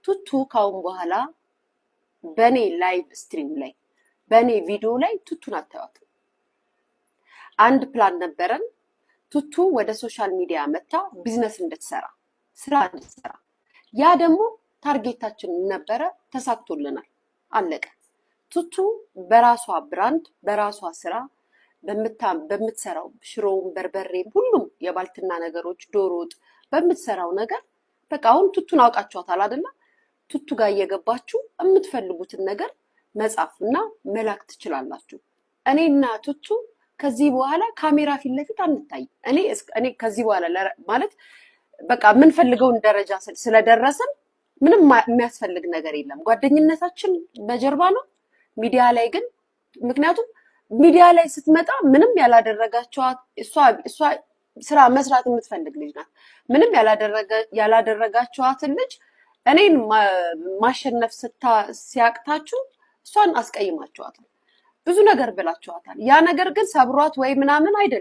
ቱቱ ካሁን በኋላ በእኔ live stream ላይ፣ በእኔ ቪዲዮ ላይ ቱቱን አታዩትም። አንድ ፕላን ነበረን። ቱቱ ወደ social media መታ ቢዝነስ እንድትሰራ፣ ስራ እንድትሰራ፣ ያ ደግሞ target ኣችን ነበረ፣ ተሳክቶልናል። አለቀ። ቱቱ በራሷ brand፣ በራሷ ስራ፣ በምትሰራው ሽሮም፣ በርበሬም፣ ሁሉም የባልትና ነገሮች፣ ዶሮ ወጥ በምትሰራው ነገር በቃ አሁን ቱቱን አውቃችኋታል አይደለ? ቱቱ ጋር እየገባችሁ የምትፈልጉትን ነገር መጻፍ እና መላክ ትችላላችሁ። እኔና ቱቱ ከዚህ በኋላ ካሜራ ፊት ለፊት አንታይም። እኔ ከዚህ በኋላ ማለት በቃ የምንፈልገውን ደረጃ ስለደረስን ምንም የሚያስፈልግ ነገር የለም። ጓደኝነታችን በጀርባ ነው። ሚዲያ ላይ ግን፣ ምክንያቱም ሚዲያ ላይ ስትመጣ ምንም ያላደረጋችኋት፣ እሷ ስራ መስራት የምትፈልግ ልጅ ናት። ምንም ያላደረጋችኋትን ልጅ እኔን ማሸነፍ ሲያቅታችሁ እሷን አስቀይማችኋታል። ብዙ ነገር ብላችኋታል። ያ ነገር ግን ሰብሯት ወይ ምናምን አይደለም።